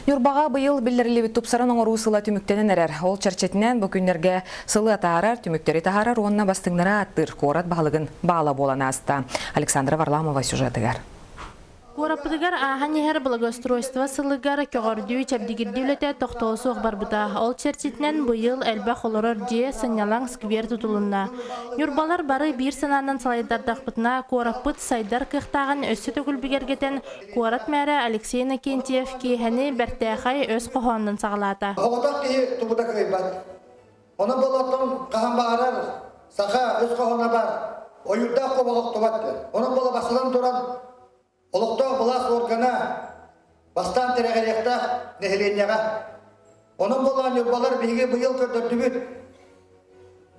Ньурбаҕа быйыл биллэриллибит тупсаран оҥоруу сыла түмүктэнэн эрэр. Ол чэрчитинэн бу күннэргэ сылы атаарар, түмүктэри таһаарар уонна бастыҥнары ааттыыр куорат баһылыгын баала буолан ааста. Александра Варламова сюжетыгар. Куораппытыгар ааһан иһэр благоустройство сылыгар көҕөрдүү, чэбдигирдии үлэтэ тохтоло суох барбыта. Ол чэрчитинэн быйыл элбэх олорор дьиэ, сынньалаҥ сквер тутулунна. Ньурбалар бары биир санаанан салайдардахпытына, куораппыт сайдар кыахтааҕын өссө төгүл бигэргэтэн, куорат мэрэ Алексей Иннокентьев киэһэни бэртээхэй өс хоһоонунан саҕалаата. Оҕотох киһи тугу да кыайбат. Онон болоттон хаһан баҕарар саха өс хоһооно бар, ойуурдаах куобах охтубат диэн. Онон бола бастатан туран олохтоох былаас органа бастаан тирэҕириэхтээх нэһилиэнньэҕэ. Онон болоон ньурбалар биһиги быйыл көрдөрдүбүт.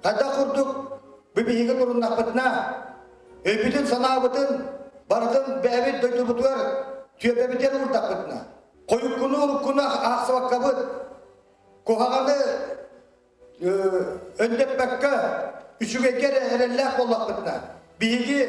Хайдах курдук бу биһиги туруннахпытына, өйбүтүн-санаабытын барытын бэйэбит дойдубутугар түөбэбитигэр уурдахпытына, хойуккуну-уруккуну аахсыбаккабыт, куһаҕаны өндөппөккө, үчүгэйгэ эрэ эрэллээх буоллахпытына, биһиги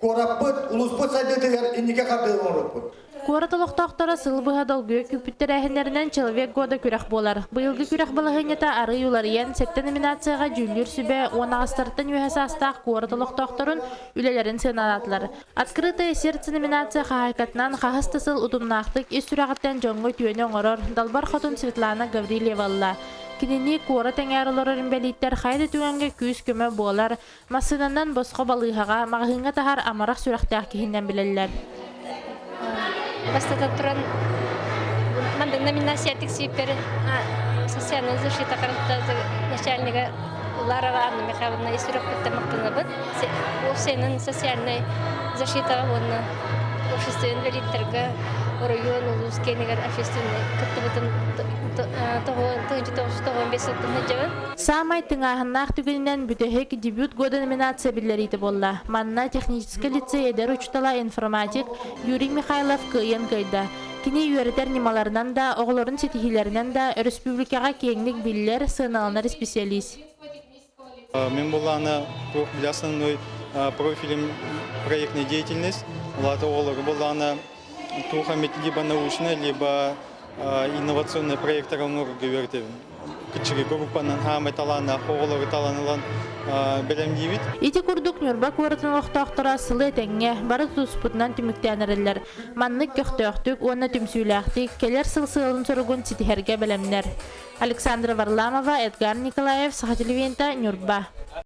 куораппыт, улууспут сайдыытыгар инники хардыы оҥоруохпут. Куорат олохтоохторо сыл быһа долгуйа күүппүт тэрээһиннэринэн Человек года күрэх буолар. Быйылгы күрэх балаһыанньата арыый уларыйан, сэттэ номинацияҕа дьүүллүүр сүбэ уон аҕыстартан үөһэ саастаах куорат олохтоохторун үлэлэрин сыаналаатылар. Открытое сердце номинация хаһаайкатынан хаһыс да сыл утумнаахтык ис сүрэҕиттэн дьоҥҥо үтүөнү оҥорор Далбар Хотун Светлана Гаврильева ылла. Кинини куорат эҥээр олорор инбэлииттэр хайа да түгэҥҥэ күүс-көмө буолар, массыынанан босхо балыыһаҕа, маҕаһыыҥҥа таһар амарах сүрэхтээх киһинэн билэллэр. Бастатан туран, маннык номинация тиксииппэр социальная защита начальнига Ларова Анна Михайловна ис сүрэхпиттэн махтанабын. Уопсайынан социальнай защитаҕа уонна общество инвалидтарга оройуон улуус киэнигэр общественнай кыттыбытын 1995 сылтан сылдьабын. Саамай тыҥааһыннаах түгэнинэн бүтэһик «Дебют года» номинация биллэриитэ буолла. Манна техническэй лицей эдэр учуутала информатик Юрий Михайлов кыайан кыайда. Кини үөрэтэр ньымаларынан да, оҕолорун ситиһиилэринэн да өрөспүүбүлүкэҕэ киэҥник биллэр, сыаналанар исписэлиис. Мен буллаана для основной профилем проектная деятельность. Улаата оҕолору буллаана туох эмит либо научная, либо инновационный проекттар оҥорорго үөрэтэбин. Кыччыгый группанан хаамай талааннаах оҕолору талан ылан бэлэмниибит. Ити курдук Ньурба куоратын олохтоохторо сылы этэҥҥэ бары тутуспутунан түмүктээн эрэллэр. Маннык көхтөөхтүк уонна түмсүүлээхтик кэлэр сыл сыалын-соругун ситиһэргэ бэлэмнэр. Александра Варламова, Эдгар Николаев, Саха телевидениета, Ньурба.